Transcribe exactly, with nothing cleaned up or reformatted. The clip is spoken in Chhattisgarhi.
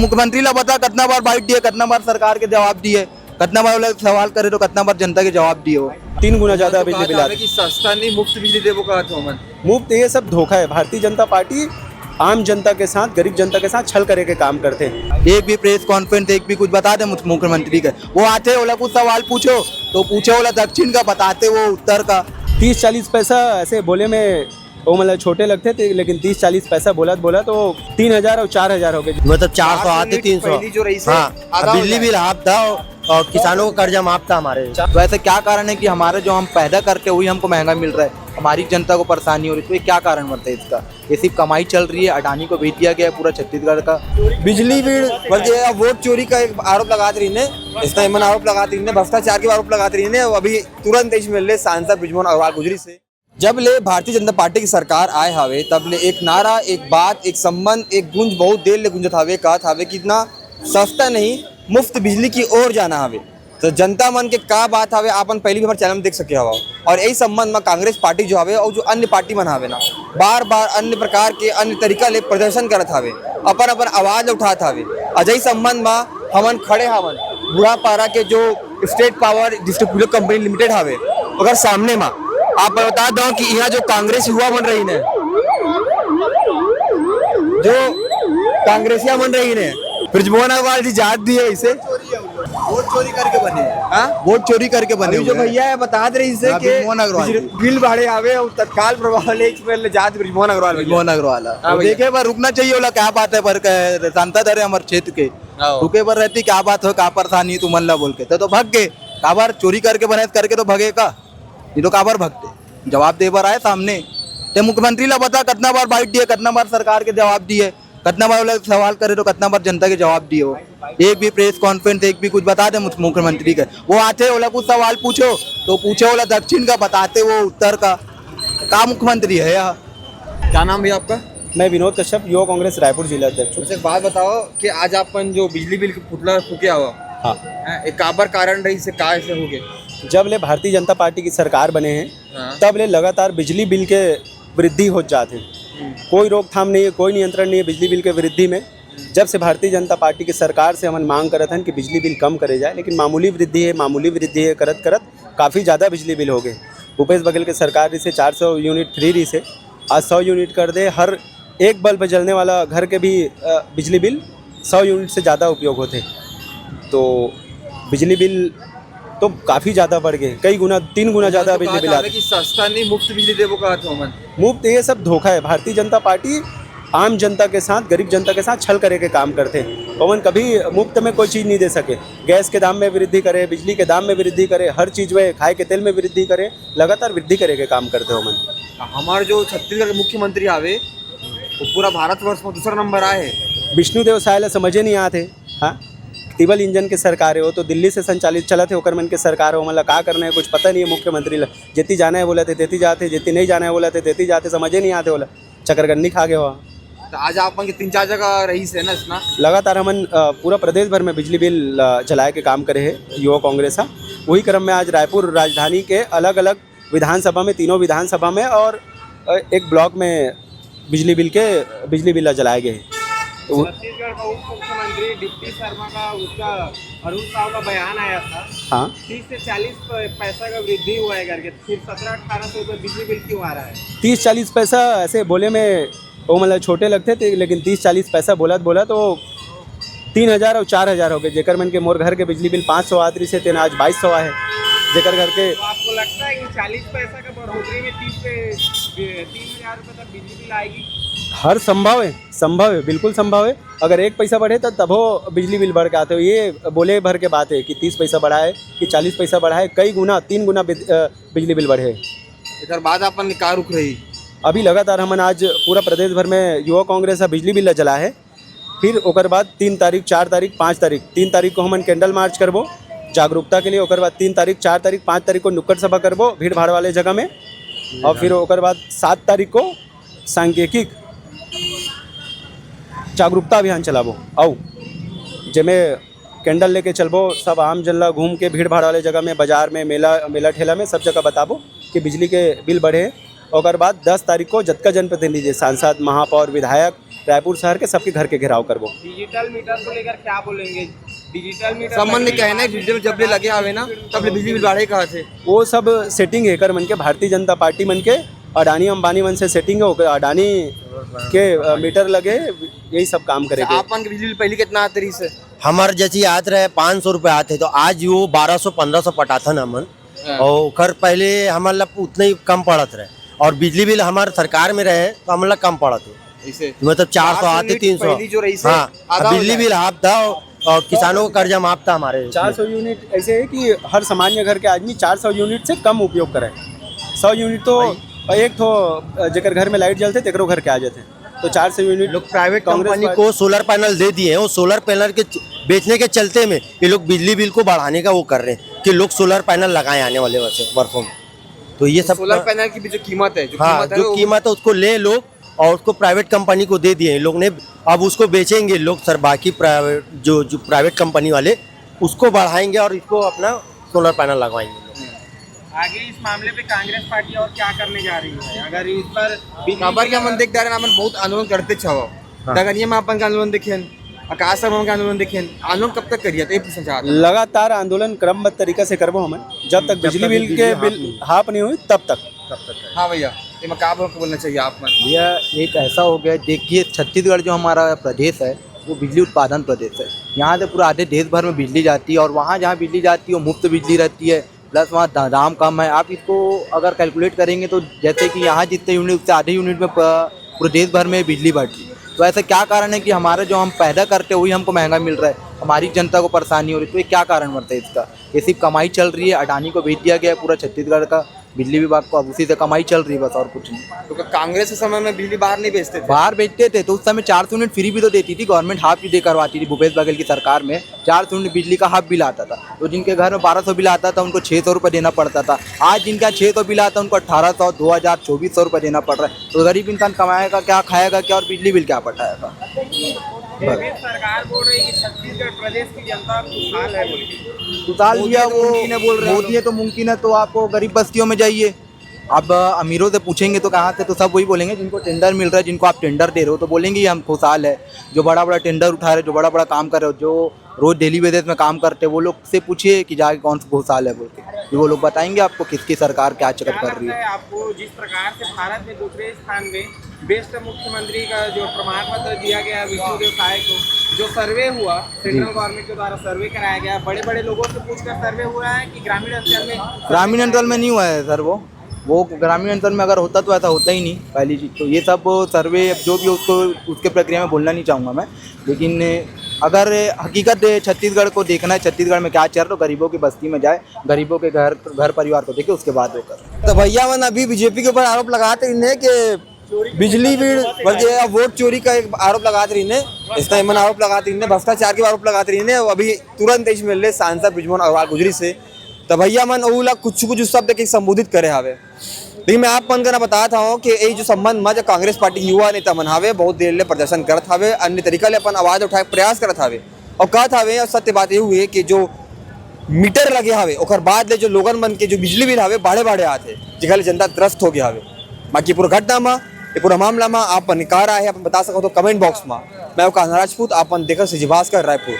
मुख्यमंत्री ला बता, कतना बार बाइट दिए, कतना बार सरकार के जवाब दिए, कतना बार ओला सवाल करे तो कतना बार जनता के जवाब दिए हो। तीन गुना ज्यादा तो बिजली कहा बिल था आथे। कि सस्ता नहीं, मुफ्त बिजली देबो कहा था हमन। मुफ्त, ये सब धोखा है। भारतीय जनता पार्टी आम जनता के साथ, गरीब जनता के साथ छल करे के काम करते हैं। एक भी प्रेस कॉन्फ्रेंस, एक भी कुछ बता दे मुख्य-, मुख्यमंत्री के, वो आते, ओला कुछ सवाल पूछो तो पूछे ओला दक्षिण का, बताते वो उत्तर का। तीस चालीस पैसा ऐसे बोले में वो मतलब छोटे लगते थे, लेकिन तीस चालीस पैसा बोलत बोलत वो तीन हजार और चार हजार हो गए। मतलब चार सौ आते, तीन सौ। पहली जो रही से हाँ, आधा हो बिजली जाए। बिल हाफ था और किसानों का कर्जा माफ था हमारे। तो ऐसा क्या कारण है कि हमारे जो हम पैदा करते हैं वही हमको महंगा मिल रहा है, हमारी जनता को परेशानी हो रही है, तो ये क्या कारण बनता है इसका? ये सिर्फ कमाई चल रही है, अडानी को भेज दिया गया है पूरा छत्तीसगढ़ का। बिजली बिल, बल्कि अब वोट चोरी का एक आरोप लगात रही ने, इसका एमन आरोप लगात रही ने, भ्रष्टाचार के आरोप लगात रही ने। अभी तुरंत इस मिलने सांसद बृजमोहन अग्रवाल गुजरी से। जब ले भारतीय जनता पार्टी की सरकार आए हावे, तब ले एक नारा, एक बात, एक संबंध, एक गूंज बहुत देर ले गूंजत हावे, कहत हावे कि इतना सस्ता नहीं, मुफ्त बिजली की ओर जाना हावे। तो जनता मन के का बात हावे, आपन पहली भी हमारे चैनल में देख सके हवा। और यही संबंध में कांग्रेस पार्टी जो हावे और जो अन्य पार्टी मन हावे ना, बार बार अन्य प्रकार के अन्य तरीका ले प्रदर्शन करत हावे, अपन अपन आवाज उठात हावे। अजय संबंध में हमन खड़े हावन बुढ़ापारा के जो state power distributor company limited हावे, ओकर सामने मा आप बता दो कि यहाँ जो कांग्रेस युवा मन रही ने, जो कांग्रेसिया मन रही ने, बृजमोहन अग्रवाल जी जात दिए इसे। वोट चोरी करके बने। हाँ? वोट चोरी करके बने अभी जो हुए हैं। भैया है बतात रही से हाँ, कि बृजमोहन अग्रवाल बिल, जी। बिल बाढ़े आवे और तत्काल प्रभाव ले इस पर ले जात बृजमोहन अग्रवाल भैया। बृजमोहन अग्रवाल है। हाँ तो भैया। देखे बर रुकना चाहिए, ओला क्या बात है पर कह-, सांसद हरे हमर क्षेत्र के। हाँ। रुके बर रहती, क्या बात हो, का परेशानी तुमन ला बोल के, तो, तो भग गए। काबर चोरी करके बने करके तो भगे का, नहीं तो काबर भगते? जवाब दे बर आए सामने। ते मुख्यमंत्री ला बता, कतना बार बाइट दिए, कतना बार सरकार के जवाब दिए, कतना बार ओला सवाल करे तो कतना बार जनता के जवाब दिए हो। एक भी प्रेस कॉन्फ्रेंस, एक भी कुछ बता दे मुख्य-, मुख्यमंत्री के, वो आते ओला कुछ सवाल पूछो तो पूछे ओला दक्षिण का, बताते वो उत्तर का। का मुख्यमंत्री है यह? क्या नाम भैया आपका? मैं विनोद कश्यप, युवा कांग्रेस रायपुर जिला अध्यक्ष हूँ। अच्छा, एक बात बताओ कि आज आपन जो बिजली बिल के पुतला फूके आवा, हाँ। हैं, एक काबर कारण रही से, का ऐसे हो गए? जब ले भारतीय जनता पार्टी की सरकार बने हैं, हाँ। तब ले लगातार बिजली बिल के वृद्धि होत जात है। हम्म। कोई रोकथाम नहीं है, कोई नियंत्रण नहीं है बिजली बिल के वृद्धि में। जब से भारतीय जनता पार्टी की सरकार से हमन मांग करत हन कि बिजली बिल कम करे जाए, लेकिन मामूली वृद्धि है, मामूली वृद्धि है करत करत काफ़ी ज़्यादा बिजली बिल हो गए। भूपेश बघेल के सरकार से चार सौ यूनिट फ्री रही से, आज सौ यूनिट कर दे। हर एक बल्ब जलने वाला घर के भी, अ, बिजली बिल सौ यूनिट से ज़्यादा उपयोग होते। तो बिजली बिल तो काफ़ी ज़्यादा बढ़ गए, कई गुना, तीन गुना ज़्यादा तो बिजली कहा बिल था आते। कि सस्ता नहीं, मुफ्त बिजली देबो कहा था हमन। मुफ्त, ये सब धोखा है। भारतीय जनता पार्टी आम जनता के साथ, गरीब जनता के साथ छल करे के काम करते हैं। ओमन कभी मुफ्त में कोई चीज़ नहीं दे सके। गैस के दाम में वृद्धि करे, बिजली के दाम में वृद्धि करे, हर चीज़ में, खाए के तेल में वृद्धि करे, लगातार वृद्धि करे के काम करते हो मन। हमार जो छत्तीसगढ़ के मुख्यमंत्री आवे, वो पूरा भारतवर्ष में दूसरा नंबर आए है। विष्णुदेव साय ला समझे नहीं आते, हाँ? टिबल इंजन के सरकार है, वो तो दिल्ली से संचालित चलत है, ओकर मन के सरकार है, ओमन ला का करना है, कुछ पता नहीं है मुख्यमंत्री ला। जेती जाना है बोला थे, तेती जाते, जेती नहीं जाना है बोला थे, तेती जाते, समझे नहीं आते बोला, चकरगन्नी खा गए हो। तो आज आप मन के तीन चार जगह रही से ना, इतना? लगातार हमन, अ, पूरा प्रदेश भर में बिजली बिल, अ, जलाए के काम करे है युवा कांग्रेस हा। वही क्रम में आज रायपुर राजधानी के अलग-अलग विधानसभा में, तीनों विधानसभा में और, अ, एक ब्लॉक में बिजली बिल के, बिजली बिल ला जलाए गए। तो वो छत्तीसगढ़ का उप मुख्यमंत्री डिप्टी शर्मा का, उसका, अरुण साव का बयान आया था। हाँ। तीस से चालीस प-, पैसा का वृद्धि हुआ है करके, फिर सत्रह अठारह सौ रुपये बिजली बिल क्यों आ रहा है? तीस चालीस पैसा ऐसे बोले में वो मतलब छोटे लगते थे, लेकिन तीस चालीस पैसा बोलत बोलत वो तीन हजार और चार हजार हो गए। जेकर मन के मोर घर के बिजली बिल पाँच सौ आत रही से, तेन आज बाईस सौ आए। जेकर घर के तो आपको लगता है कि चालीस पैसा का बढ़ोतरी में तीस पे, तीन हजार रुपये तक बिजली बिल आएगी? हर संभव है, संभव है, बिल्कुल संभव है। अगर एक पैसा बढ़े तो तभो बिजली बिल बढ़ के आते हो। ये बोले भर के बात है कि तीस पैसा बढ़ाए कि चालीस पैसा बढ़ाए, कई गुना, तीन गुना बिज-, अ, बिजली बिल बढ़े। एकर बाद अपन का रुख रही? अभी लगातार हमन आज पूरा प्रदेश भर में युवा कांग्रेस ह बिजली बिल ला जला है। फिर ओकर बाद तीन तारीख, चार तारीख, पाँच तारीख, तीन तारीख को हमन कैंडल मार्च करबो जागरूकता के लिए। ओकर बाद तीन तारीख, चार तारीख, पाँच तारीख को नुक्कड़ सभा करबो भीड़ भाड़ वाले जगह में। और फिर ओकर बाद सात तारीख को सांकेतिक जागरूकता अभियान चलाबो। अउ जेमे कैंडल लेके चलबो, सब आम जन ला घूम के भीड़ भाड़ वाले जगह में, बाजार में, मेला, मेला ठेला में, सब जगह बताबो कि बिजली के बिल बढ़े। ओकर बाद दस तारीख को जतका जनप्रतिनिधि, सांसद, महापौर, विधायक, रायपुर शहर के सबके घर के घेराव करबो। डिजिटल मीटर को लेकर क्या बोलेंगे? डिजिटल मीटर सब मन ने कहना है, डिजिटल जब ले लगे आवे ना, तब ले बिजली बिल बाढ़े कहा थे। वो सब सेटिंग है कर मन के, भारतीय जनता पार्टी मन के, अडानी अंबानी मन से सेटिंग है, ओकर अडानी के, अ, मीटर लगे, यही सब काम करे के। आप मन के बिजली बिल पहले कितना आते रही से? हमर जैसी आत रहे पाँच सौ रुपये आते, तो आज वो बारह सौ, पन्द्रह सौ पटाथन हमन। हाँ। और ओकर पहले हमन ला उतना ही कम पड़त रहे, और बिजली बिल हमार सरकार में रहे तो हमन ला कम पड़त है। ऐसे मतलब चार सौ आते, यूनिट तीन सौ। पहली जो रही से, हाँ, आधा हो बिजली जाए। बिल हाफ था और किसानों का कर्जा माफ था हमारे। चार सौ यूनिट ऐसे है कि हर सामान्य घर के आदमी चार सौ यूनिट से कम उपयोग करे। सौ यूनिट तो एक तो जेकर घर में लाइट जलते तेकरो घर के आ जाते, तो चार सौ यूनिट लोग प्राइवेट कांग्रेस कंपनी पार्टी को सोलर पैनल दे दिए हैं। वो सोलर पैनल के च-, बेचने के चलते में ये लोग बिजली बिल को बढ़ाने का वो कर रहे हैं कि लोग सोलर पैनल लगाएं आने वाले वर्ष-, वर्षों में। तो ये सब सोलर पैनल की भी जो कीमत है, जो हाँ, कीमत है जो वो कीमत है उसको ले लोग और उसको प्राइवेट कंपनी को दे दिए हैं लोग ने। अब उसको बेचेंगे लोग सर, बाकी प्राइवेट जो, जो प्राइवेट कंपनी वाले उसको बढ़ाएंगे और इसको अपना सोलर पैनल लगवाएंगे। आगे इस मामले पे कांग्रेस पार्टी और क्या करने जा रही है? अगर इस पर बीजेपी काबर के हमन देख डारे, हमन बहुत आंदोलन करते छव। हाँ। डगनिया में अपन का आंदोलन देखेन, आकाश शर्मा के आंदोलन देखेन, आंदोलन कब तक करिए? तो ये पूछना चाहता हूँ। लगातार आंदोलन क्रमबद्ध तरीका से करबो हमन, जब तक जब बिजली तक बिल बिजली के हाफ बिल नहीं हाफ नहीं हुई तब तक। तब तक है। हाँ भैया, ये मैं का बोल-, बोलना चाहिए आप मन? भैया, एक ऐसा हो गया, देखिए, छत्तीसगढ़ जो हमारा प्रदेश है, वो बिजली उत्पादन प्रदेश है। यहाँ से पूरा आधे देश भर में बिजली जाती है और वहाँ जहाँ बिजली जाती है, वो मुफ्त बिजली रहती है, प्लस वहाँ दा-, दाम कम है। आप इसको अगर कैलकुलेट करेंगे, तो जैसे कि यहाँ जितने यूनिट, उससे आधे यूनिट में प-, पूरे देश भर में बिजली बढ़ रही है। तो ऐसा क्या कारण है कि हमारा जो हम पैदा करते हैं, वही हमको महंगा मिल रहा है, हमारी जनता को परेशानी हो रही है? तो ये क्या कारण बनता है इसका? ये सिर्फ कमाई चल रही है, अडानी को बेच दिया गया है पूरा छत्तीसगढ़ का बिजली विभाग को, अब उसी से कमाई चल रही है बस, और कुछ नहीं। तो क्या कांग्रेस के समय में बिजली बाहर नहीं बेचते थे? बाहर बेचते थे तो उस समय चार सौ यूनिट फ्री भी तो देती थी गवर्नमेंट, हाफ भी दे करवाती थी भूपेश बघेल की सरकार में। चार सौ यूनिट बिजली का हाफ बिल आता था, तो जिनके घर में बारह सौ बिल आता था, उनको छः सौ रुपये देना पड़ता था। आज जिनके यहाँ छः सौ बिल आता है, उनको अठारह सौ, दो हज़ार, चौबीस सौ रुपये देना पड़ रहा है। तो गरीब इंसान कमाएगा क्या, खाएगा क्या और बिजली बिल क्या पटाएगा? देवेश सरकार बोल रही है कि छत्तीसगढ़ प्रदेश की जनता खुशहाल है बोल के। खुशहाल मोदी भैया, है तो वो मुमकिन है बोल रहे हैं मोदी लोग। है तो मुमकिन है, तो आप गरीब बस्तियों में जाइए, अब अमीरों से पूछेंगे तो कहाँ से, तो सब वही बोलेंगे जिनको टेंडर मिल रहा है, जिनको आप टेंडर दे रहे हो, तो बोलेंगे ये हम खुशहाल है। जो बड़ा बड़ा टेंडर उठा रहे, जो बड़ा बड़ा काम कर रहे हो, जो रोज डेली बेसिस में काम करते हैं, वो लोग से पूछिए कि जाके कौन सा खुशहाल है बोल के, ये वो लोग बताएंगे आपको किसकी सरकार क्या चक्कर क्या कर लगता रही है। है आपको, जिस प्रकार से भारत में दूसरे स्थान में बेस्ट मुख्यमंत्री का जो प्रमाण पत्र दिया गया विष्णुदेव साय को, जो सर्वे हुआ, सेंट्रल गवर्नमेंट के द्वारा सर्वे कराया गया, बड़े बड़े लोगों से पूछकर सर्वे हुआ है कि ग्रामीण अंचल में? ग्रामीण अंचल में नहीं हुआ है सर, वो वो ग्रामीण अंचल में अगर होता तो ऐसा होता ही नहीं, पहली चीज़ तो। ये सब सर्वे, अब जो भी उसको, उसके प्रक्रिया में बोलना नहीं चाहूँगा मैं, लेकिन अगर हकीकत छत्तीसगढ़ को देखना है, छत्तीसगढ़ में क्या चल रहा है, तो गरीबों की बस्ती में जाए, गरीबों के घर, घर परिवार को देखे, उसके बाद वो कर। तो भैया मन अभी बीजेपी के ऊपर आरोप लगाते रहिने कि बिजली बिल, बल्कि अब वोट चोरी का एक आरोप लगाते रहिने, इसका मन आरोप लगाते रहिने, भ्रष्टाचार के आरोप लगाते रहिने। अभी तुरंत एमएलए सांसद बृजमोहन अग्रवाल गुजरी से, तो भैया मन ओला कुछ कुछ शब्द के संबोधित करे हावे। लेकिन मैं आप मन करा बतात हूँ कि ये जो संबंध में जो कांग्रेस पार्टी के युवा नेता मन हावे, बहुत देर ले प्रदर्शन करत हावे, अन्य तरीका ले अपन आवाज उठाए के प्रयास करत हावे और कहत हावे, और सत्य बात ये हुई है कि जो मीटर लगे हावे, ओकर बाद ले जो लोगन मन के जो बिजली बिल हावे, बाढ़े बाढ़े आत हे, जेकर ले जनता त्रस्त हो गया हावे। बाकी पूरा घटना में, ये पूरा मामला में आप मन का राय है, आप बता सकते हो कमेंट बॉक्स में। मैं ओका राजपूत, आप मन देखत CG भास्कर रायपुर।